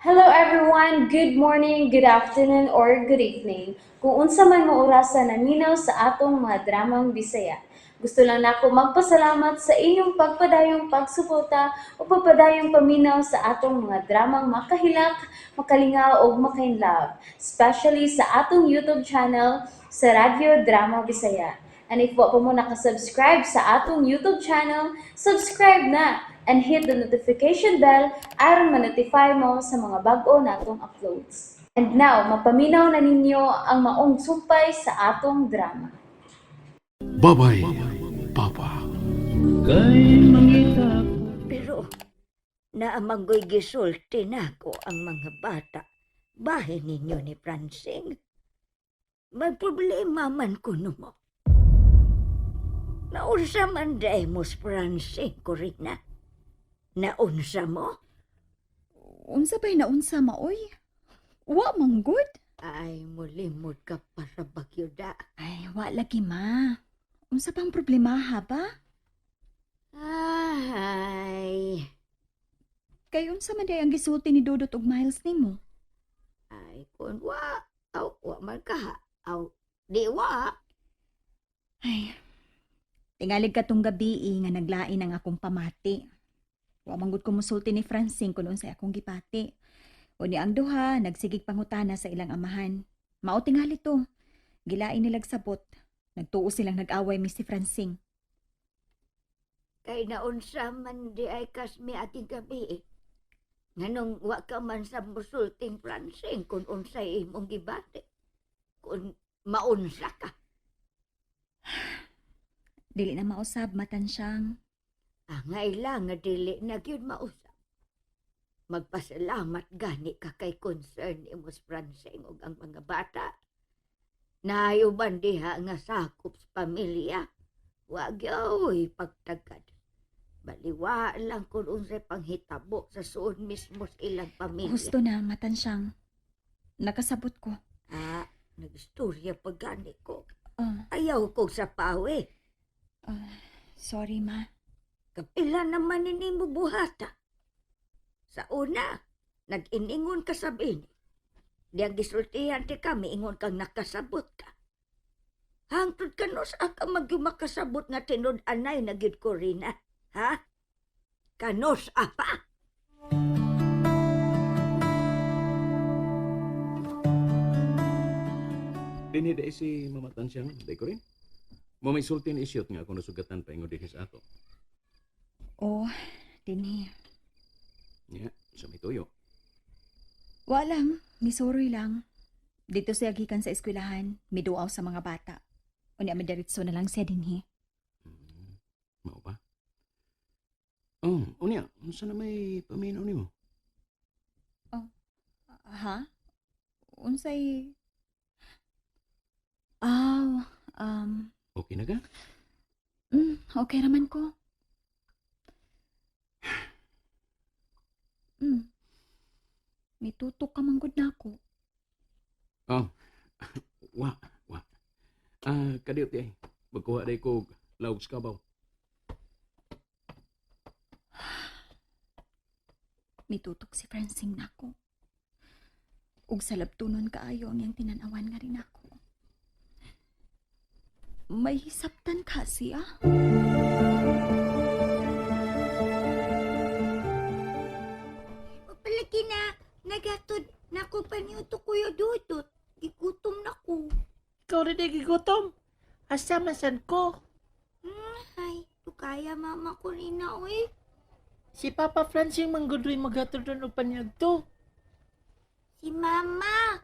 Hello everyone! Good morning, good afternoon, or good evening. Kung unsa man mo orasa naminaw sa atong mga dramang Bisaya. Gusto lang nako magpasalamat sa inyong pagpadayong pagsuporta o pagpadayong paminaw sa atong mga dramang makahilak, makalingaw ug makainlove, especially sa atong YouTube channel sa Radyo Drama Bisaya. And if wa pa mo nakasubscribe sa atong YouTube channel, subscribe na and hit the notification bell aron ma-notify mo sa mga bag-o natong uploads. And now, mapaminaw na ninyo ang maong sumpay sa atong drama. Babay, Papa. Pero naamanggoy gisulti nako ang mga bata. Bahin ninyo ni Francing. May problema man kuno mo. Naunsa man day mo, Francing, Corina. Naunsa mo? Unsa ba'y naunsa maoy? Wa man gud. Ay, mulimod ka para bagyuda. Ay, wa lagi ma. Unsa pang problema ha ba? Ay, Kay unsa man day ang gisulti ni Dodot ug Miles nimo? Ay, kun wa, aw, wa man ka, aw, di wa. Ay. Tingalig katong gabi eh, nga naglain ang akong pamati. Wa man gud ko musulti ni Francine kun unsay akong gipati. Unya ang duha nagsigig pangutana sa ilang amahan. Mao tingali to. Gilain nilag sabot. Nagtuo silang nag-away mi si Francine. Kay naunsa man di ay kasmi ating gabi eh. Nganong wa ka man sa musulting Francing kung unsay imong gibati. Kung maunsa ka. Dili na mausab matansyang. Angay lang nga dili na gyud mausap. Magpasalamat gani ka kay concern nimo sa Francing ug ang mga bata. Naayuban diha nga sakop sa pamilya. Wa gyoy pagtagad. Baliwa lang kung unsay panghitabo sa suod mismo sa ilang pamilya. Husto na matansyang. Nakasabot ko. Ah, nagistorya pa gani ko. Oh, Ayaw kong sa pawe. sorry ma. Kapila naman ini mo buhata. Sa una, nag-iningon ka sa bini. Diyang gisultihan ti kami, ingon kang nakasabot ka. Hangtod ka no sa ka magyumakasabot nga tinud-anay na gid ko rin, ha? Kanos apa? Dinhi dai si Mama Tansyang, dai ko rin. Mo may sulti ni isyot nga kung nasugatan pa ingon dinhi sa ato. Oh, dinhi. Nya, sa may tuyo. Wa lang, misuroy lang. Dito siya gikan sa eskwelahan, miduaw sa mga bata. Unya midiretso na lang siya dinhi. Mao ba? Oh, unya, unsa na may paminaw nimo? Ha? Unsay... Aw, Okay na ka? Okay raman ko. Mitutok ka manggod na ako. Oh. Wa, wa. Ah, kadiyot di ay. Magkuha day ko lawg sa kabaw. Mitutok si Francine nako. Ug sa labtunon kaayo ang iyang tinanawan nga rin ako. May hisaptan ka siya. Palagi na, nagatod na ko paniuto Kuya Dudut. Gigutom na ko. Ikaw rin ay gigutom. Asa man san ko? Ay, tukaya mama ko rin na, oy. Si Papa Francing manggudoy maghatod doon og paniadto. Si mama.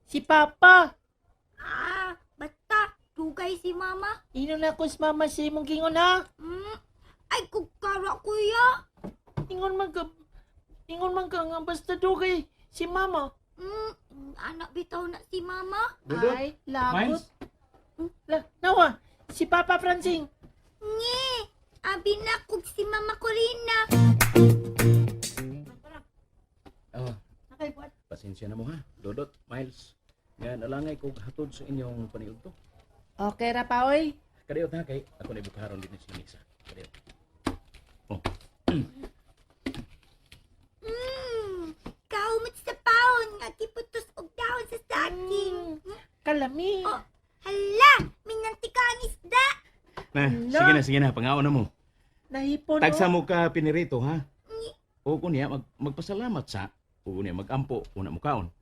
Si Papa. Ah, basta, dugay si mama. Ino na ko si Mama si imong gingon ha. Ay, kukara kuya. Ingon man ka nga basta dugay si Mama. Anak bitaw na si mama. Dudut, Ay, lagot. Miles? La, nawa, si Papa Francing. Nge, abi na kog si mama ko rin na. Oh, Nakay buhat. pasensya na mo ha. Dodot, Miles. Nga nalangay kog hatod sa inyong paniudto. Okay ra pa oy. Kadiyot ha kay ako na ibukaron dinhi sa lamisa. Kadiyot. Oh, Kalami. Oh. Hala, minantika ang isda. Na, Ala. sige na, sige na, pangaon na mo. Nahipon Tagsa oh. mo ka pinirito, ha? O kunya, magpasalamat sa, o kunya, magampo, una mo kaon.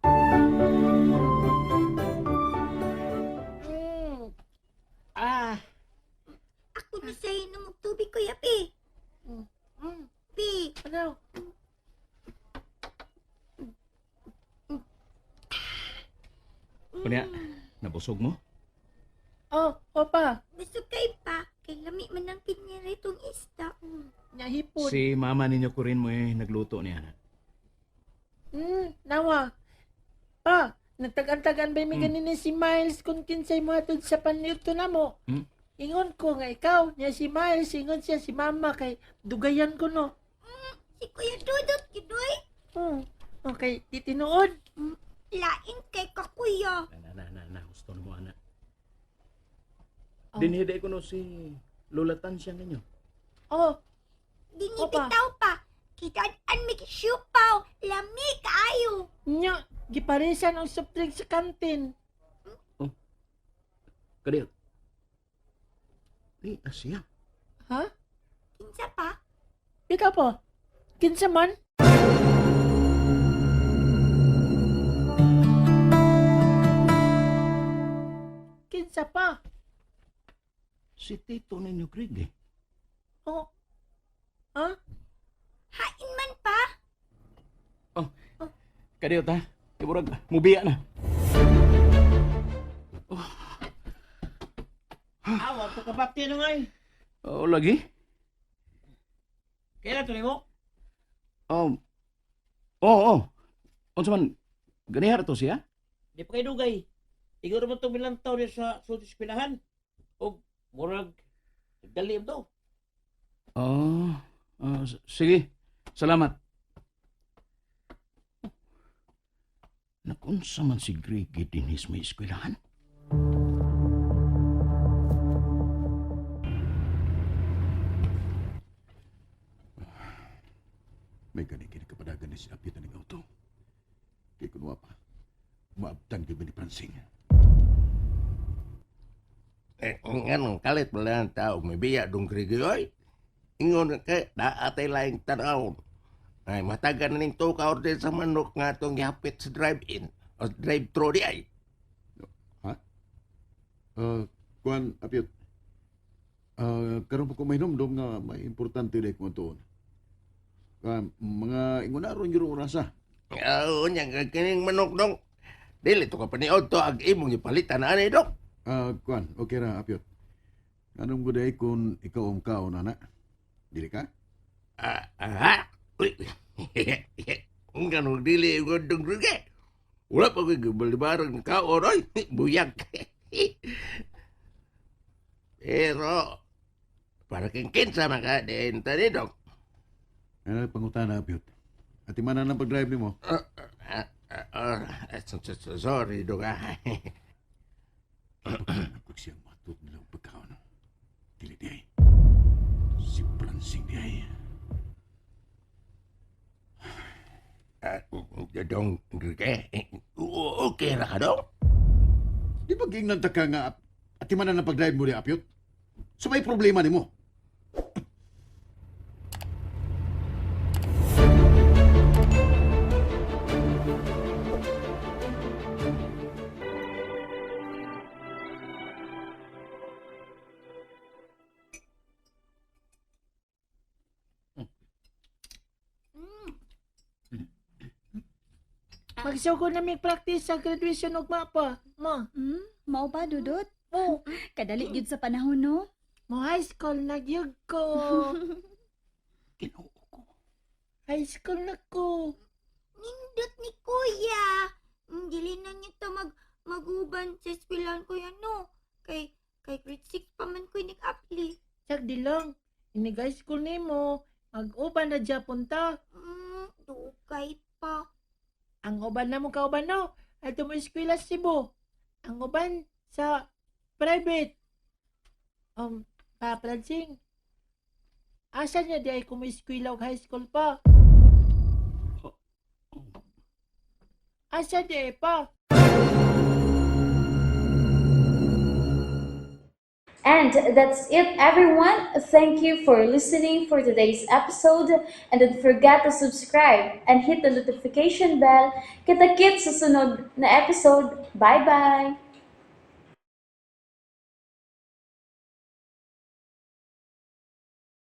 Mm. Ah. Ako na sa inom og tubig, Kuya Pi. Mm. Pi, Ano? Kunya, nabusog mo? Oh, opa. busog kay pa. Kay lami man ang piniritong isda. Nahipon. Si mama ninyo ko rin mo eh, nagluto niya na. Nawa. Pa, nagtagan-tagan ba mi Mm. ganina si Miles kung kinsay mo atod sa panlito na mo. Mm. Ingon ko nga ikaw, niya si Miles, ingon siya si Mama kay dugayan ko no. Si Kuya Dudot, gidoy. Okay, di tinuod. Lain kay ka, Kuya. Na, na, na, na, gusto na mo, ana. Oh. Dinhiday ko no si Lola Tansya ninyo. Oh, Dinibitaw pa. Kita-an mi siupaw. Lami kaayo. nya, giparisan ang soft drink sa kantin. Kadiyot. Di, asya. Ha? Kinsa pa? Ikaw po. Kinsa man? Kinsa pa? Si tito ninyo, Greg eh. Oh. Ha? Hain man pa. Kadiyot ha. Iburag, mubiya na. Awa, pagkabakti na nga eh. Oo, lagi. Kailan to mo? Oh. Oo, oo. Unsa man, ganihar to siya? Di pa kayo dugay. Iguro mo itong bilang taon niya sa sulti eskwelahan. O, murag, dali mo to. Oo. Sige. Salamat. Nakunsa man si Greg dinhis may eskwelahan? May ganing kapadagan ni si Apit ng auto. Kay kunwa pa, maabtang gabi ni Francine. Eh, nganong kalit pala ang tao, may biya dong krigiyoy. Ingon kay daatay laing tanawon. Ay, matagan na ning tuka order sa manok nga itong gihapit sa drive-in o drive-thru di ay. Kuan, Apit, karon pa ko mahinomdom nga may importante dahil kung tuon. Mga ingon na ron yung orasa. Oo, nya kining manok dong. Dili to ka paniod to ag imong gipalitan na ani dong. Kuan, okay ra, Apyot. Anong guday kung ikaw ang kaon, ana? Dili ka? Ah, aha. Uy. Nganong dili ingon dong krigi. Wala pa ko'y gibalibarang kaon oy. Buyag. Pero para king kinsa maka din tani dong. Ano, pangutana, Apyot. At imana ng pag-drive nimo. Ah, ah, ah, sorry dong ah. Ako siyang matut nilang pagkaon. Dili di ay. Si Francine di ay. Ah, dong Enrique, okay ra ka dong? Di ba giingnan ta ka nga at imana ng pag-drive mo di, Apyot? So may problema nimo. Magsugo na may practice sa graduation og mapa. Ma, Mao ba, Dudot? oh, Kadali gyud sa panahon, no? mo high school na gyud ko. Ginoo ko. High school na ko. Nindot ni Kuya. Dili na niya ta maguban sa eskwelahan ko yan, no. Kay, kay grade 6 pa man ko nag-apply. Sag di lang. Inig high school nimo, mag-uban na Japon ta. Dugay pa. Ang uban na mo kauban no, ato mo eskwela sa Cebu. Ang uban sa private. Pa Francing. Asa niya di ay kumiskwela og high school pa? Asa di ay pa? And that's it, everyone. Thank you for listening for today's episode. And don't forget to subscribe and hit the notification bell. Kita-kits sa sunod na episode. Bye-bye!